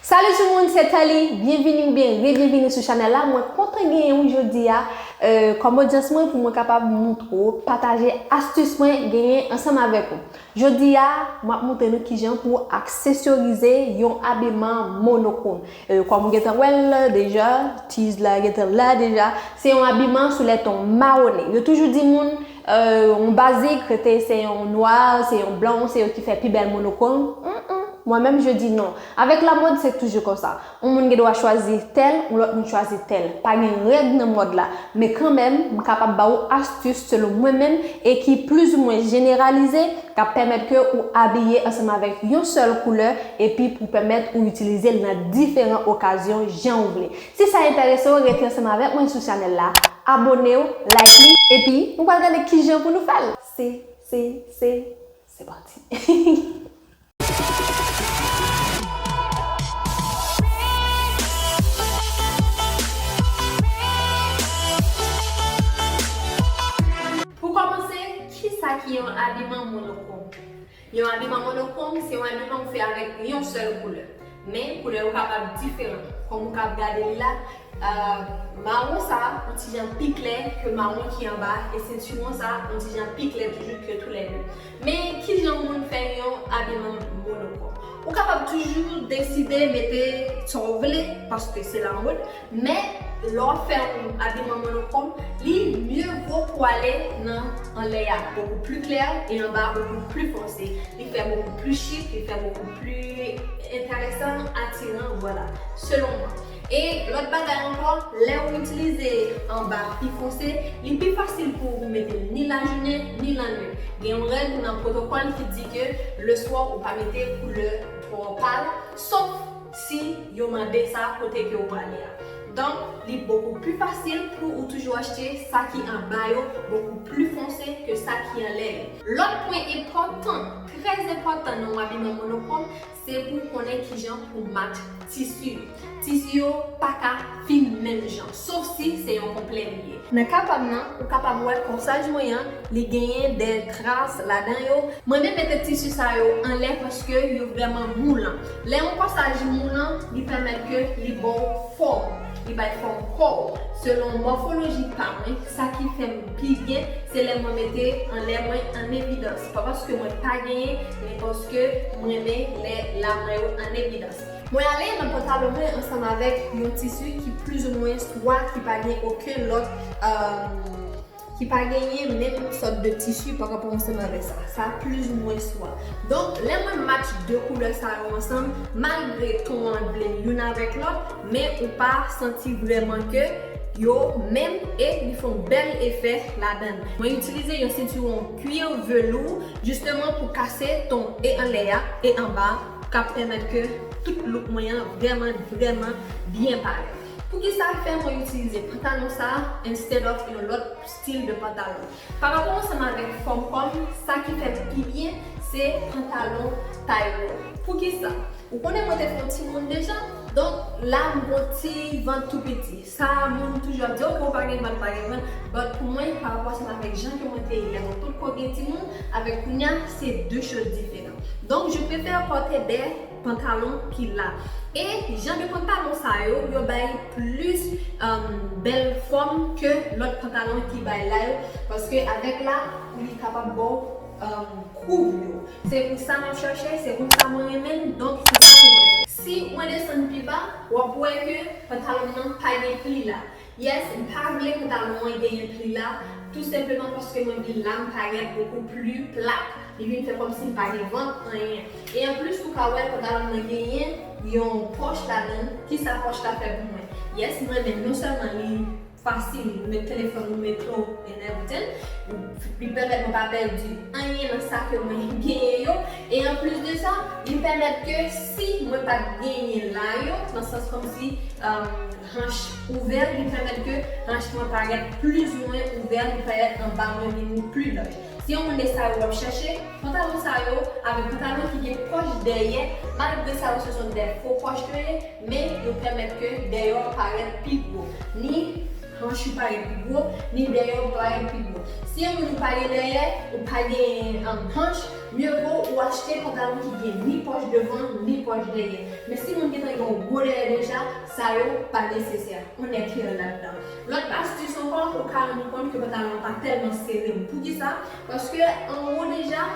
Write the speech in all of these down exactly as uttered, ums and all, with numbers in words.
Salut tout moun, se Thèly. Byenvini oubyen rebyenvini sou chanèl la. Mwen kontan genyen w jodi a, euh, kòm odyans mwen pou mwen kapab montre w, pataje astis mwen genyen ansanm avèk ou. Jodi a, m ap montre nou kijan pou w aksesyorize yon abiman monokrom. Euh, kòm ou gentan wè l deja, tease la gentan la deja, se yon abiman sou lè ton mawone. Yo toujou di moun, euh, yon bazik, rete se yon nwa, se yon blan, se yo ki fè pi bèl monokrom. Mm-mm. Mwen menm, je di non. Avèk lamòd, se toujou konsa. Yon moun gen dwa chwazi tèl, yon lòt moun chwazi tèl. Pa gen règ nan mòd la. Men kanmenm, m kapab ba ou astis selon mwen menm e ki plizoumwen jeneralize, k ap pèmèt ke ou abiye ansanm avèk yon sèl koulè epi pou pèmèt ou itilize l nan diferan okazyon jan ou vle. Si sa enterese w, rete ansanm avèk mwen sou chanèl la, abone w, like li, epi nou pral gade kijan pou nou fè l. Se, se, se, se pati. Pou kòmanse, kisa ki yon abiman monokrom? Yon abiman monokrom, se yon abiman ou fè avèk yon sèl koulè. Men, koulè yo kapab diferan. Kòm ou kab gade li la, euh, mawon sa, yon ti jan pi klè ke mawon ki anba, e sentiwon sa, yon ti jan pi klè toujou ke toulède. Men, kijan moun fè yon abiman monokrom? Ou kapab toujou deside mete sa w vle, paske se lamòd, men lè w ap fè yon abiman monokrom, li mye vo pou ale nan anlè a bokou pli klè e anba bokou pli fonse. Li fè bokou pli chik, li fè bokou pli enteresan, atiran, vwala, selon mwen. E lòt bagay ankò, lè w itilize anba pi fonse, li pi fasil pou ou mete l ni lajounen ni lannwit. Gen yon règ nan pwotokòl ki di ke leswa ou pa mete koulè twò pal, sof si yo mande sa kote ke ou prale a. Donk, li bokou pli fasil pou ou toujou achte sa ki anba yo bokou pli fonse ke sa ki anlè yo. Lòt pwen enpòtan, trè enpòtan nan yon abiman monokrom, se pou w konnen kijan pou w match tisi yo. Tisi yo pa ka fin menm jan, sof si se yon konplè li ye. Nan ka pa m nan, ou kapab wè kòsaj mwen an, li genyen de tras ladan yo. Mwen renmen mete tisi sa yo anlè paske yo vrèman moulan. Lè yon kòsaj moulan, li pèmèt ke li ba w fòm, li bay fòm kò w. Selon mòfoloji pa mwen, sa ki fè m pi byen, se lè mwen mete anlè mwen an evidans. Pa paske mwen pa genyen, men paske mwen renmen lè lamwen yo an evidans. Mwen ale nan pantalon mwen ansanm avèk yon tisi ki plizoumwen swa ki pa gen okenn lòt, euh, ki pa genyen menm sòt de tisi pa rapò ansanm avèk sa. Sa plizoumwen swa. Donk, lè mwen match de koulè sa yo ansanm, malgre ton an vle youn avèk lòt, men ou pa santi vrèman ke yo menm e li fè yon bèl efè ladan l. Mwen itilize yon sentiwon kwi velou, jisteman pou kase ton e anlè a e anba a, k ap pèmèt ke tout look mwen an vrèman, vrèman byen parèt. Poukisa fè mwen itilize pantalon sa a instead of yon lòt stil de pantalon? Pa rapò ansanm avèk fòm kò m, sa ki fè m pi byen, se pantalon tay wo. Poukisa? Ou konnen mwen te fè yon timoun deja, donk la m gon ti vant tou piti. Sa moun toujou ap di, "Ok, ou pa gen vant, pa gen vant." But pou mwen, pa rapò ansanm avèk jan ke mwen te ye lè mwen potko gen timoun, avèk kounye a, se de choz diferan. Donk, je préfère porter des pantalons ki la. E jan de pantalon sa yo, yo bay plis, um, bèl fòm ke lòt pantalon ki bay la yo, paske avèk la, li kapab ba w, um, kouv yo. Se pou sa m ap chache, se konsa mwen renmen l, donk se sa pou mwen. Si mwen desann pi ba, w ap wè ke pantalon nan pa gen pli la. Yes, m pa vle pantalon an genyen pli la, tou senpleman paske mwen vin la m parèt bokou pli plat. Li vin fè kòmsi m pa gen vant, anyen. E anplis, ou ka wè pantalon nan genyen yon pòch ladan l. Kisa pòch la fè pou mwen? Yes, mwen renmen non sèlman li fasil, ou met telefòn, ou met dlo and everything. Li pèmèt mwen pa pèdi anyen nan sa ke mwen genyen yo. E anplis de sa, li pèmèt ke si mwen pa t genyen la yo, nan sans kòmsi, um, hanch ouvè, li pèmèt ke hanch mwen parèt plizoumwen ouvè, li pèmèt anba mwen vin pli laj. Si yon moun de sa yo w ap chèche, pantalon sa yo, avèk pantalon ki gen pòch dèyè, malgre sa yo se son de fo pòch yo ye, men yo pèmèt ke dèyè w parèt pi gwo. Ni hanch ou parèt pi gwo, ni dèyè w parèt pi gwo. Si yon moun ou pa gen dèyè, ou pa gen, um, hanch, mye vo ou achte pantalon ki gen ni pòch devan, ni pòch dèyè. Men si moun gentan gen yon Modèl deja, sa yo pa nesesè. On nèg ki an ladan. Lòt astis ankò, ou ka rann ou kont ke pantalon an pa tèlman sere. Poukisa? Paske anwo deja,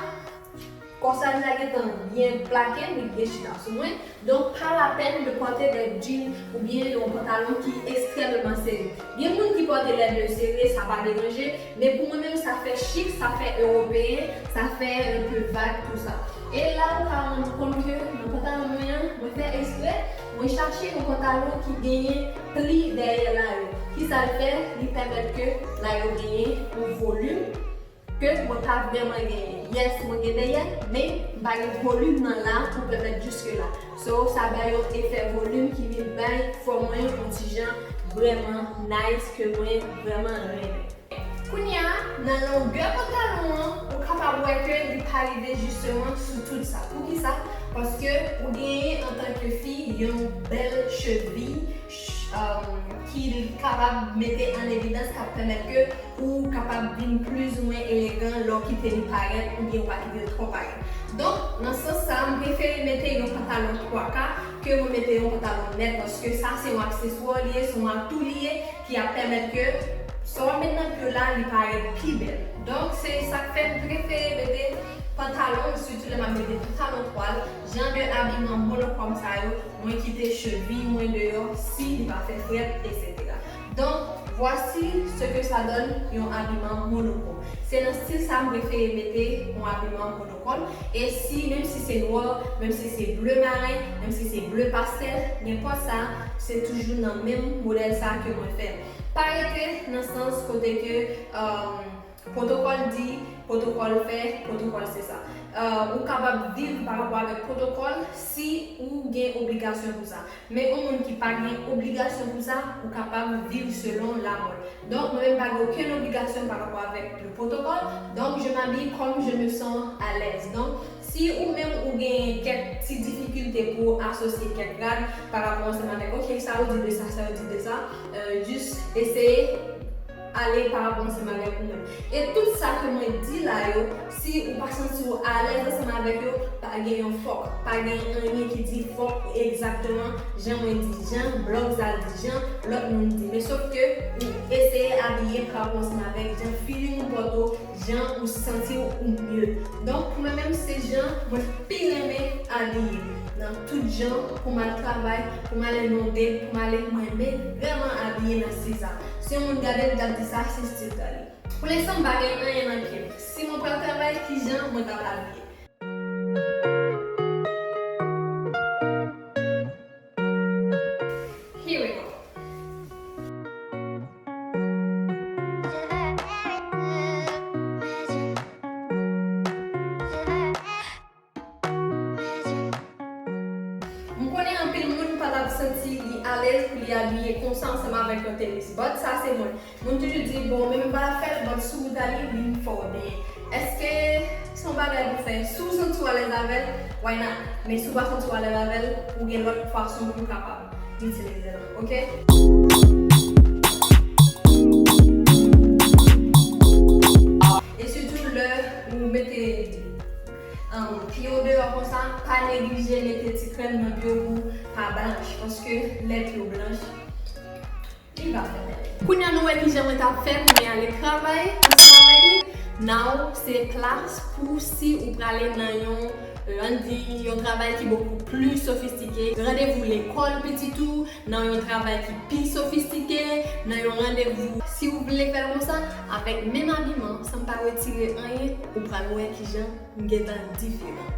kòsaj la gentan byen plake, li byen chita sou mwen. Donk, pa lapèn de pòte de jean oubyen yon pantalon ki ekstrèmeman sere. Gen moun ki pòte lè de sere, sa pa deranje, men pou mwen menm, sa fè chik, sa fè ewopeyen, sa fè un peu vague, tou sa. E la, ou ka rann ou kont ke nan pantalon mwen an, mwen fè eksprè, mwen chache yon pantalon ki genyen pli dèyè layo. Kisa l fè? Li pèmèt ke layo genyen yon volim ke mwen pa vrèman genyen. Yes, mwen gen dèyè, men m pa gen volim nan la pou pèmèt jiske la. So, sa bay yon efè volim ki vin bay fò mwen yon ti jan vrèman nice ke mwen vrèman renmen. Kounye a, nan longè pantalon an, ou kapab wè ke li pa rive jisteman sou tout sa. Poukisa? Paske ou genyen antanke fi yon bèl chevi ch- um, ki kapab mete an evidans, k ap pèmèt ke ou kapab vin plizoumwen elegan lè w kite li parèt oubyen ou pa kite l twò parèt. Donk, nan sans sa, m prefere mete yon pantalon twa ka ke mwen mete yon pantalon nèt, paske sa se yon akseswa li ye, se yon atou li ye ki ap pèmèt ke sa w ap met nan pye w la, li parèt pi bèl. Donk, se sa k fè m prefere mete pantalon, sitou lè m ap mete pantalon twal, jan de abiman monokòm sa yo, mwen kite chevi mwen deyò si li pa fè frèt, etsetera. Donk, voici ce que ça donne yon abiman monokòm. Se nan stil sa m prefere mete yon abiman monokòm. E si, menm si se nwa, menm si se ble maren, menm si se ble pastèl, nenpòt sa, se toujou nan menm modèl sa ke mwen fè. Pa rete nan sans kote ke, um, pwotokòl di, pwotokòl fè, pwotokòl se sa. Uh, ou kapab viv pa rapò avèk pwotokòl si ou gen obligasyon pou sa. Men yon moun ki pa gen obligasyon pou sa, ou kapab viv selon la mode. Donk, mwen menm pa gen okenn obligasyon pa rapò avèk le protocole. Donk, je m'habille comme je me sens à l'aise. Donk, si ou menm ou gen kèk ti difikilte pou asosye kèk rad pa rapò ansanm avèk, ok, sa yo di de sa, sa yo di de sa, euh, jis eseye ale pa rapò ansanm avèk ou menm. E tout sa ke mwen di la yo, si ou pa santi w alèz ansanm avèk yo, pa gen yon fòk. Pa gen anyen ki di fòk egzakteman jan mwen di, jan blòg sa di, jan lòt moun di. Men sof ke ou eseye abiye pa rapò ansanm avèk jan feeling ou pote w, jan ou santi w ou mye. Donk, pou mwen menm, se jan mwen pi renmen abiye. Nan tout jan, pou m al travay, pou m ale nan yon date, pou m ale, mwen renmen vrèman abiye nan stil sa. Si yon moun gade m, l ap di sa se stil Dali. Pou lenstan, m pa gen anyen nan pye m. Si mwen pral travay, kijan mwen t ap abiye? Here we go. M konnen anpil moun pa t ap santi li alèz pou li abiye konsa ansanm avèk yon tenis, but sa se mwen. Moun toujou di, bon, men m pa t ap fè l, but sou bout a li, li fè w byen. Èske se yon bagay pou fè? Si w santi w alèz avè l, why not? Men si w pa santi w alèz avè l, ou gen lòt fason pou w kapab itilize l, oke? E sitou lè ou mete um, pye w deyò konsa, pa neglije mete ti krèm nan pye w pou pa blanch, paske lè pye w blanch, li pa fè bèl. Kounye a nou wè kijan mwen t ap fè pou mwen ale travay ansanm avèk li. Now, se plas pou si ou prale nan yon, euh, ann di, yon travay ki bokou pli sofistike. Randevou lekòl pitit ou, nan yon travay ki pi sofistike, nan yon randevou. Si ou vle fè l konsa, avèk menm abiman, san m pa retire anyen, ou pral wè kijan m gentan diferan.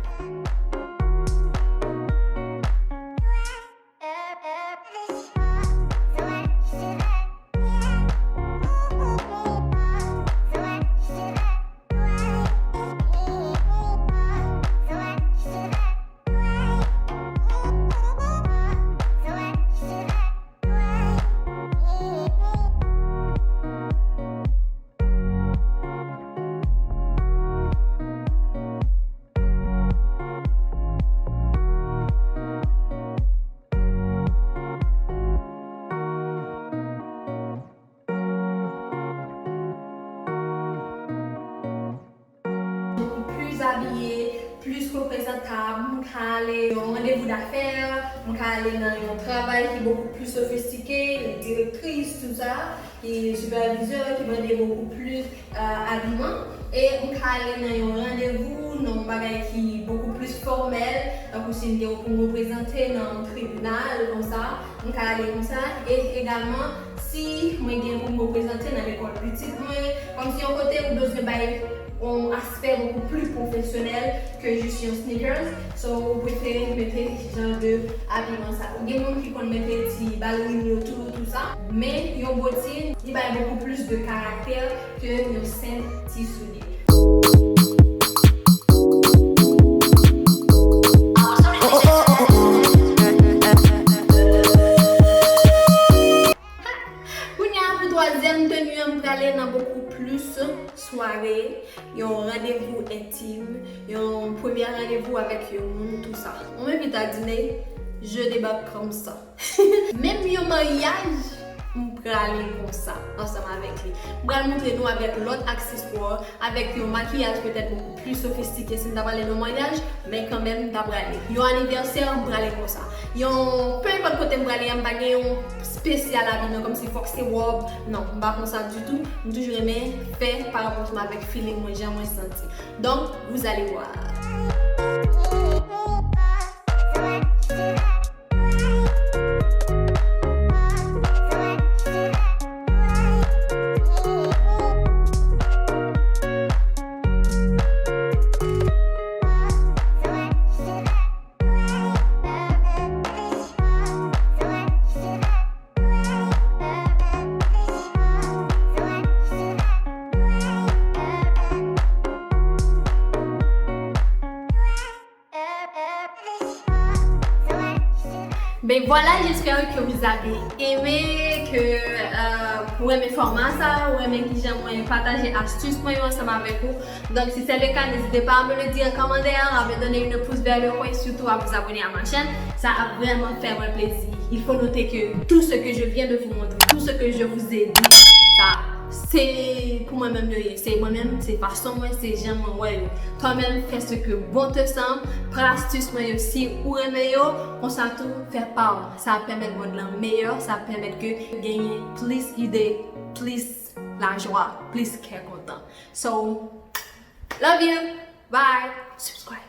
M ka ale yon randevou dafè, m ka ale nan yon travay ki bokou pli sofistike, direktris, tout sa, ki sipèvizè, ki mande bokou plis, euh, abiman. E m ka ale nan yon randevou, nan yon bagay ki bokou plis fòmèl, tankou si m gen pou m reprezante nan yon tribinal, konsa, m ka ale konsa. E egalman, si mwen gen pou m reprezante nan lekòl pitit mwen, kòmsi yon kote ou bezwen bay yon aspè bokou pli pwofesyonèl ke jis yon sneakers, so ou prefere mete jan de abiman sa. Ou gen moun ki konn mete ti balerin yo tou, tou sa, men yon botin, li bay bokou plis de karaktè ke yon senp ti soulye. Kounye a, pou twazyèm teni an, m prale nan bokou plis sware, yon randevou entim, yon premyè randevou avèk yon moun, tou sa. On m'invite à dîner, je débarque comme ça. Menm yon maryaj, m prale konsa, ansanm avèk li. M pral montre nou avèk lòt akseswa, avèk yon makiyaj petèt bokou pli sofistike si m ta prale nan maryaj, men kanmenm m ta prale. Yon anivèsè, m prale konsa. Yon, pe enpòt kote m prale a, m pa gen yon spesyal abiman, kòmsi fòk se wòb. Non, m pa konsa ditou. M toujou renmen fè pa rapò ansanm avèk feeling mwen, jan mwen santi. Donc, vous allez voir. Ben voilà, j'espère que vous avez aimé, que, euh, ou renmen fòma sa, ou renmen kijan mwen pataje astis mwen yo ansanm avèk ou. Donc, si c'est le cas, n'hésitez pas à me le dire en commentaire, à me donner une pouce vers le haut et surtout à vous abonner à ma chaîne. Ça a vraiment fait mon plaisir. Il faut noter que tout ce que je viens de vous montrer, tout ce que je vous ai dit, ça, se pou mwen menm yo ye. Se mwen menm, se fason mwen, se jan mwen wè yo. Toi-même, fais ce que bon te semble. Pran astis mwen yo si ou renmen yo. Konsa tou, fè pa w. Sa ap pèmèt mond lan meyè, sa ap pèmèt ke genyen plis ide, plis lajwa, plis kè kontan. So, love you. Bye. Subscribe.